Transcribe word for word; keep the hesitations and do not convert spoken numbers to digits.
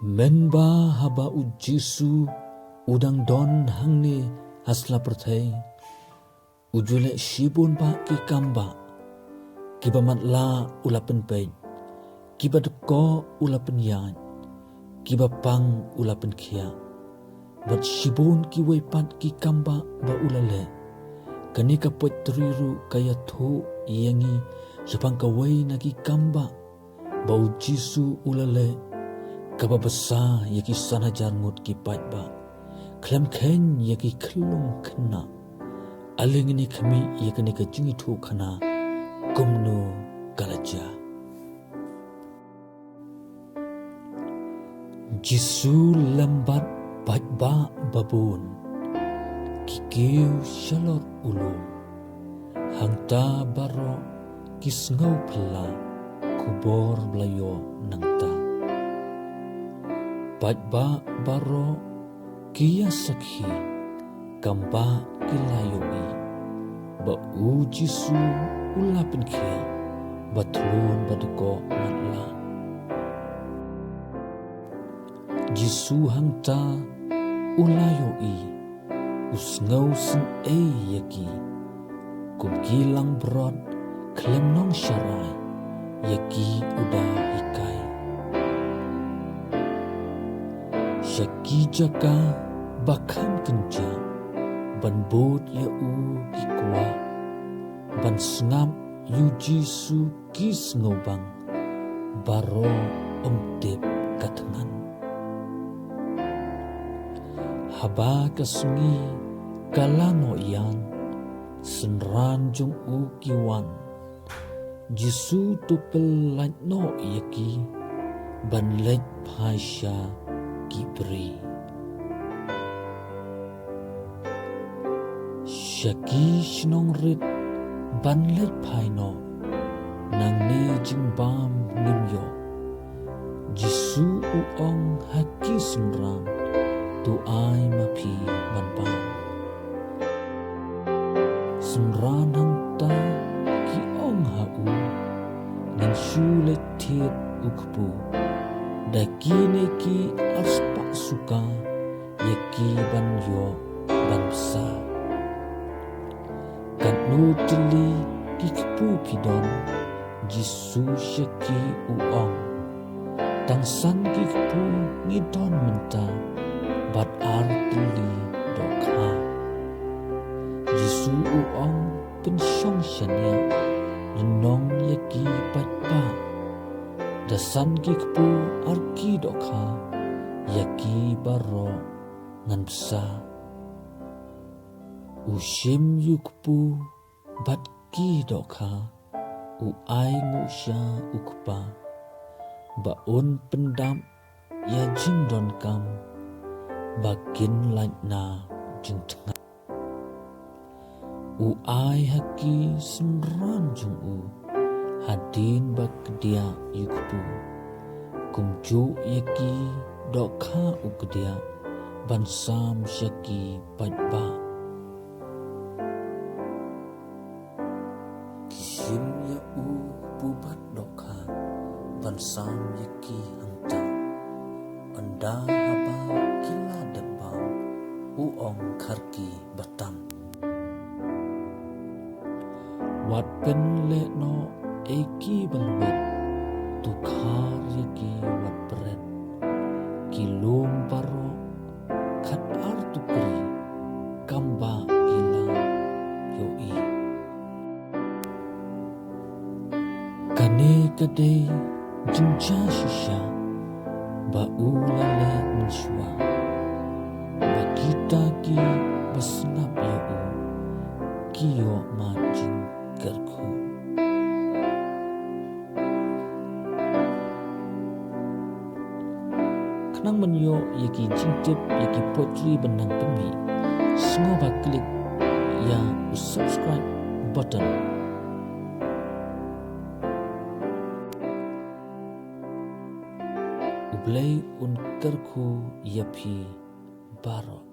Mynba haba u Jisu u dang don hangne ha sla pyrthei, u ju leh shibun bah ki kambah. Kiba matlah u la pynpeit, kiba dkoh u la pynïaid, kiba pang u la pynkhiah, bad shibun kiwei pat ki kambah ba u la leh. Kane ka poetry ruh ka ïathuh ïa ngi shaphang kawei na ki kambah ba u Jisu u la leh, kaba bsa ïa ki san hajar ngut ki paidbah, khlem kheiñ ïa ki khyllung khynnah. Ale ngin ïa khmih ïa kane ka jingïathuhkhana kumno ka la jia. Jisu lem bad paidbah babun, ki kiew shalor u lum. Hangta baroh ki sngew phylla khubor ba la ïoh nangta. Paidbah baroh ki ïa sakhi, kambah ki la ïohi ba u Jisu u la pynkhiah, ba thlun ba dkoh matlah. Jisu hangta u la ïohi, u sngew sngewei ïa ki. Kum ki langbrot khlem nongsharai, ïa ki u da hikai. Sha ki jaka ba kham kynjah, ban bud ïa u ki kwah, ban sngap ïa u Jisu ki sngewbang, baroh ym tip ka thngan. Haba ka sngi ka la noh ïan, synran jong u ki wan. Jisu to pyllait noh ïa ki, ban leit phai sha ki briew. Sha ki shnong rit ban leit phai noh, nangne jingbam ngim ïoh. Jisu u ong ha ki synran, to ai ma phi ban bam. Synran hangta ki ong ha u, ngin shu leit thied u kpu. Da kine ki arspah suka, ïa ki ban ïoh ban bsa. Katno tylli ki kpu phi don, Jisu sha ki u ong. Tang san ki kpu ngi don mynta, bad ar tylli dohkha. Jisu u ong, pynshong shaniah, lynnong ïa ki paidbah. Da san ki kpu ar ki dohkha, ïa ki baroh ngan bsa. U shim ïa u kpu bad ki dohkha, u ai nguh sha u kpa, ba un pyndap ïa jingdonkam, ba kin lait na jingthngan. U ai ha ki synran jong u, hadien ba kdiah ïa u kpu. Kumjuh ïa ki dohkha u kdiah, ban sam sha ki paidbah. Ki shim ïa u kpu bad dohkha, ban sam ïa ki hangta. Ynda haba ki la dep bam, u ong khar ki ba tam. Wat pynleh noh ei ki ba lwet, to khar ïa ki wat bret. Ki lum baroh khat ar tukri, kambah ki la ïohi. Kane ka dei jingjia shisha ba u la leh mynshuwa, ba kita ki ba sngap ïa u ki ïoh mad jingkyrkhu. Khnang ban ïoh ïa ki jingtip ïa ki poetry ban nang pynmih, sngewbha click ïa u subscribe button. U Blei un kyrkhu ïa phi baroh.